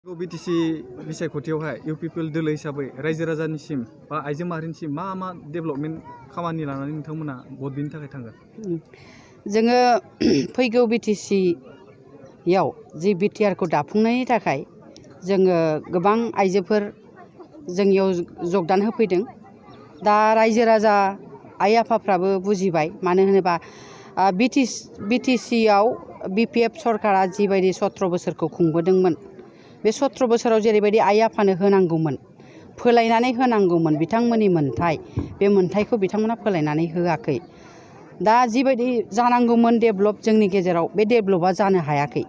BTC बिसायख'थियावहाय UPPL दोलो हिसाबै रायजो राजानिसिम बा आइजो माहारिनिसिम मा डेभेलपमेन्ट खामानि लानानै नोंथांमोना भट बिनि थाखाय थांगोन? जोङो फैगौ बिटिसियाव जि बिटिआरखौ दाफुंनायनि थाखाय जोङो गोबां आइजोफोर जोंनियाव जगदान होफैदों। दा रायजो राजा आइ आफाफ्राबो बुजिबाय, मानो होनोबा बिटिसियाव BPF सरकारा जिबायदि 17 बोसोरखौ खुंबोदोंमोन, बे 17 बोसोराव जेरैबायदि आइ आफानो होनांगौमोन, फोलायनानै होनांगौमोन बिथांमोननि मोन्थाय, बे मोन्थायखौ बिथांमोना फोलायनानै होआखै। दा जिबायदि जानांगौमोन डेभेलप जोंनि गेजेराव, बे डेभेलपआ जानो हायाखै।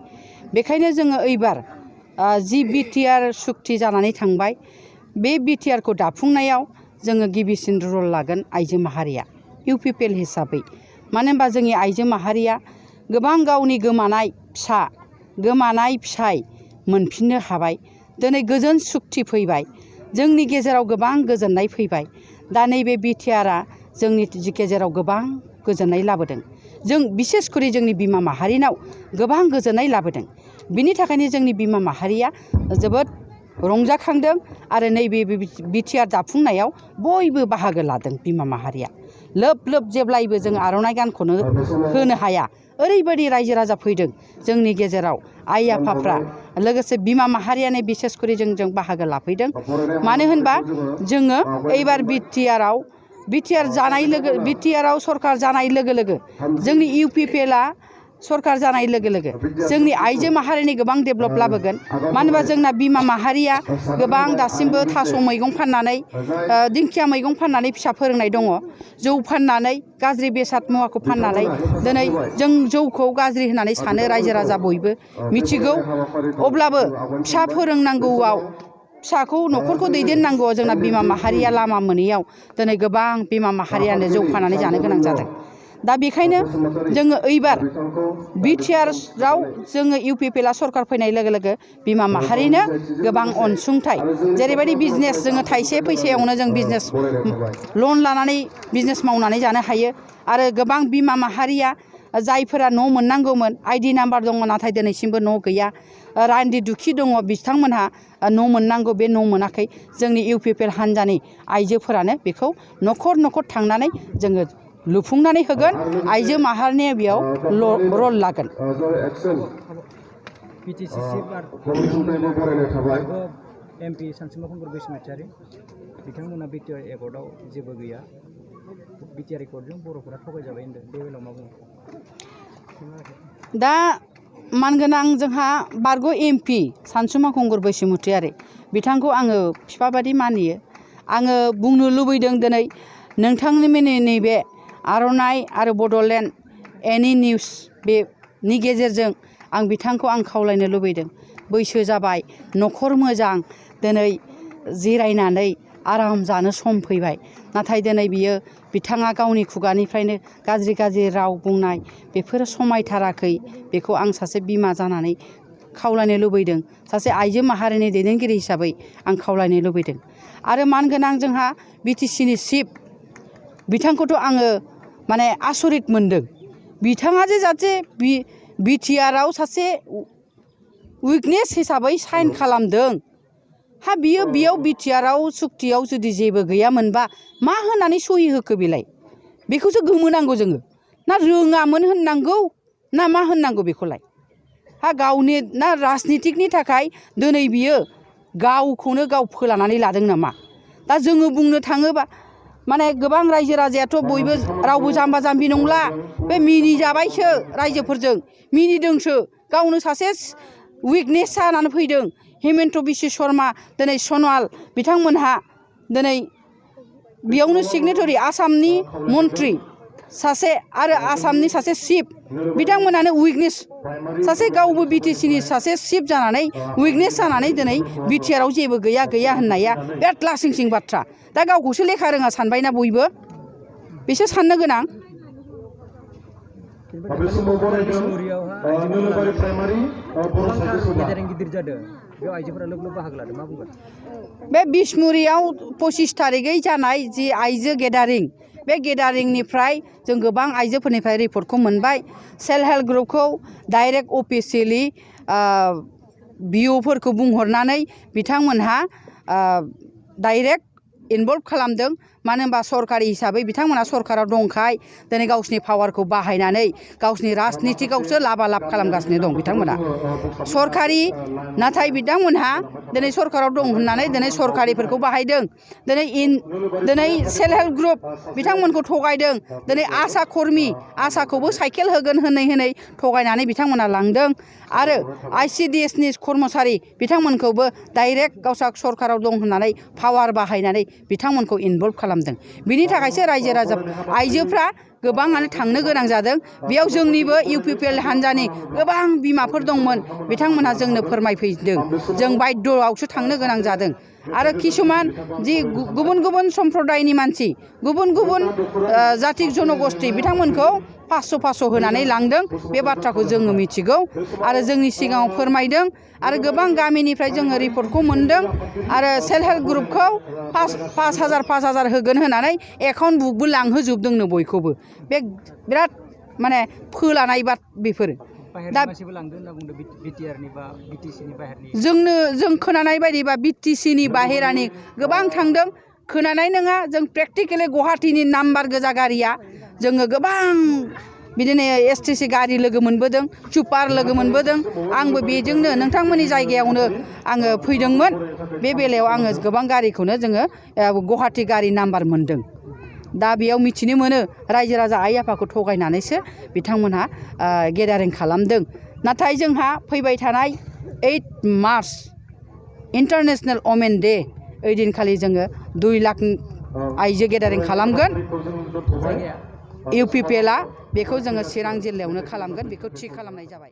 बेखायनो जोङो एबार जि बिटिआर सुक्ति जानानै थांबाय, बे बिटिआरखौ दाफुंनायाव जोङो गिबिसिन रल लागोन आइजो माहारिया UPPL हिसाबै। मानो होनबा जोंनि आइजो माहारिया गोबां गावनि गोमानाय फिसा, गोमानाय फिसाय मोनफिननो हाबाय। दिनै गोजोन सुक्ति फैबाय, जोंनि गेजेराव गोबां गोजोननाय फैबाय। दा नैबे बिटिआरआ जोंनि गेजेराव गोबां गोजोननाय लाबोदों। जों बिसेसकरि जोंनि बिमा माहारिनाव गोबां गोजोननाय लाबोदों। बिनि थाखायनो जोंनि बिमा माहारिया जोबोद रंजाखांदों आरो नैबे बिटिआर दाफुंनायाव बयबो बाहागो लादों। बिमा माहारिया लोब लोब जेब्लायबो जों आर'नाइ गानखौनो होनो हाया, ओरैबायदि रायजो राजा फैदों जोंनि गेजेराव, आइ आफाफ्रा लोगोसे बिमा माहारियानो बिसेसकरि जोंजों बाहागो लाफैदों। मानो होनबा जोङो एबार बिटिआराव सरकार जानाय लोगो लोगो, जोंनि UPPLआ सरकार जानाय लोगो लोगो जोंनि आइजो माहारिनि गोबां डेभेलप लाबोगोन। मानो होनबा जोंना बिमा माहारिया गोबां दासिमबो थास' मैगं फाननानै, दिंखिया मैगं फाननानै फिसा फोरोंनाय दङ। जौ फाननानै, गाज्रि बेसाद मुवाखौ फाननानै दिनै जों जौखौ गाज्रि होननानै सानो रायजो राजा बयबो मिथिगौ। अब्लाबो फिसा फोरोंनांगौआव, फिसाखौ न'खरखौ दैदेननांगौआव जोंना बिमा माहारिया लामा मोनैयाव दिनै गोबां बिमा माहारियानो जौ फाननानै जानो गोनां जादों। दा बेखायनो जोङो एबार बिटिआराव जोङो UPPLआ सरकार फैनाय लोगो लोगो बिमा माहारिनो गोबां अनसुंथाइ, जेरैबायदि बिजनेस जोङो थाइसे फैसायावनो जों बिजनेस लन लानानै बिजनेस मावनानै जानो हायो। आरो गोबां बिमा माहारिया जायफोरा न' मोननांगौमोन, ID नाम्बार दङ नाथाय दिनैसिमबो न' गैया, रान्दि दुखि दङ, बिथांमोनहा न' मोननांगौ, बे न' मोनाखै। जोंनि UPPL हान्जानि आइजोफोरानो बेखौ न'खर न'खर थांनानै जोङो लुफुंनानै होगोन। आइजो माहारिनि बेयाव रल लागोन। MP सानसुमा खुंगुर बैसोमुतियारि बिथांमोना बिटिआर एकर्डआव जेबो गैया, बिटिआर एकर्डजों बर'फोरा थगायजाबाय होनदों, बे बेलायाव मा बुङो? दा मानगोनां जोंहा बारग' MP सानसुमा खुंगुर बैसोमुतियारि, बिथांखौ आङो बिफा बादि मानियो। आङो बुंनो लुबैदों, दिनै नोंथांनि नैबे आर'नाइ आरो बड'लेण्ड एनि निउस बेनि गेजेरजों आं बिथांखौ खावलायनो लुबैदों। बैसो जाबाय, न'खर मोजां, दिनै जिरायनानै आराम जानो सम फैबाय। नाथाय दिनै बिथाङा गावनि खुगानिफ्रायनो गाज्रि गाज्रि राव बुंनाय, बेफोरो समायथाराखै। बेखौ आं सासे बिमा जानानै खावलायनो लुबैदों, सासे आइजो माहारिनि दैदेनगिरि हिसाबै आं खावलायनो लुबैदों। आरो मानगोनां जोंहा बिटिसिनि चिफ, बिथांखौथ' आङो माने आसरित मोनदों। बिथाङा जे जाहाथे बिटिआराव सासे उइकनेस हिसाबै साइन खालामदों, बियो बेयाव बिटिआराव सुक्तियाव जुदि जेबो गैयामोनबा मा होनानै सहि होखो बेलाय? बेखौसो गोमोनांगौ जोङो। ना रोङामोन होननांगौ, ना मा होननांगौ बेखौलाय? गावनि ना राजनितिकनि थाखाय दिनै बियो गावखौनो गाव फोलानानै लादों नामा? दा जोङो बुंनो थाङोबा माने गोबां रायजो राजायाथ' बयबो रावबो जाम्बा जाम्बि नंला, बे मिनिजाबायसो, रायजोफोरजों मिनिदोंसो। गावनो सासे उइकनेस जानानै फैदों। हेमन्त बिश्व शर्मा, दिनै सनवाल बिथांमोनहा दिनै बेयावनो सिगनेटरि, आसामनि मन्त्रि सासे आरो आसामनि सासे चिफ, बिथांमोनानो उइकनेस, सासे गावबो बिटिसिनि सासे चिफ जानानै उइकनेस जानानै दिनै बिटिआराव जेबो गैया होननाया बिराद लासिंसिं बाथ्रा। दा गावखौसो लेखा रोङा सानबायना बयबो, बेसो साननो गोनां। बे बिसमुरियाव 25 तारिखै जानाय जि आइजो गेदारिं, बे गेदारिंनिफ्राय जों गोबां आइजोफोरनिफ्राय रिपर्टखौ मोनबाय। सेल्फ हेल्प ग्रुपखौ डाइरेक्ट अफिसियेलि बिअफोरखौ बुंहरनानै बिथांमोनहा डाइरेक्ट इनभल्भ खालामदों। मानो होनबा सरकारि हिसाबै बिथांमोना सरकाराव दंखाय दिनै गावसिनि पावारखौ बाहायनानै गावसिनि राजनितिकआवसो लाबा लाब खालामगासिनो दं बिथांमोना सरकारि। नाथाय बिथांमोनहा दिनै सरकाराव दं होननानै दिनै सरकारिफोरखौ बाहायदों। दिनै सेल्फ हेल्प ग्रुप बिथांमोनखौ थगायदों। दिनै आसा कर्मि आसाखौबो साइकेल होगोन होनै थगायनानै बिथांमोना लांदों। आरो ICDSनि कर्मचारि बिथांमोनखौबो डाइरेक्ट गावसा सरकाराव दं होननानै पावार बाहायनानै बिथांमोनखौ इनभल्भ खालामदों। बिनि थाखायसो रायजो राजा आइजोफ्रा गोबाङानो थांनो गोनां जादों। बेयाव जोंनिबो UPPL हान्जानि गोबां बिमाफोर दंमोन। बिथांमोनहा जोंनो फोरमायफैदों जों बायद'आवसो थांनो गोनां जादों। आरो किसुमान जि गुबुन गुबुन सम्प्रदायनि मानसि गुबुन गुबुन जाति जनगोष्ठी बिथांमोनखौ 500 होनानै लांदों। बे बाथ्राखौ जोङो मिथिगौ आरो जोंनि सिगाङाव फोरमायदों। आरो गोबां गामिनिफ्राय जोङो रिपर्टखौ मोन्दों। आरो सेल्फ हेल्प ग्रुपखौ 5,000 होगोन होनानै एकाउन्ट बुकबो लांहोजोबदोंनो बयखौबो। बे बिराद माने फोलानाय बेफोर दा जों खोनानाय बायदिबा BTCनि बाहेरानि गोबां थांदों। खोनानाय नङा, जों प्रेक्टिकेलि गुवाहाटीनि नाम्बार गोजा गारिया जोङो गोबां बिदिनो STC गारि लोगो मोनबोदों, सुपार लोगो मोनबोदों। आंबो बेजोंनो नोंथांमोननि जायगायावनो आङो फैदोंमोन। बे बेलायाव आङो गोबां गारिखौनो जोङो गुवाहाटी गारि नाम्बार मोनदों। दा बेयाव मिथिनो मोनो रायजो राजा आइ आफाखौ थगायनानैसो बिथांमोनहा गेदारिं खालामदों। नाथाय जोंहा फैबाय थानाय 8 मार्च इन्टारनेशनेल वमेन डे ओइदिनखालि जोङो 2 लाख आइजो गेदारिं खालामगोन। UPPLआ बेखौ जोङो चिरां जिल्लायावनो खालामगोन। बेखौ थि खालामनाय जाबाय।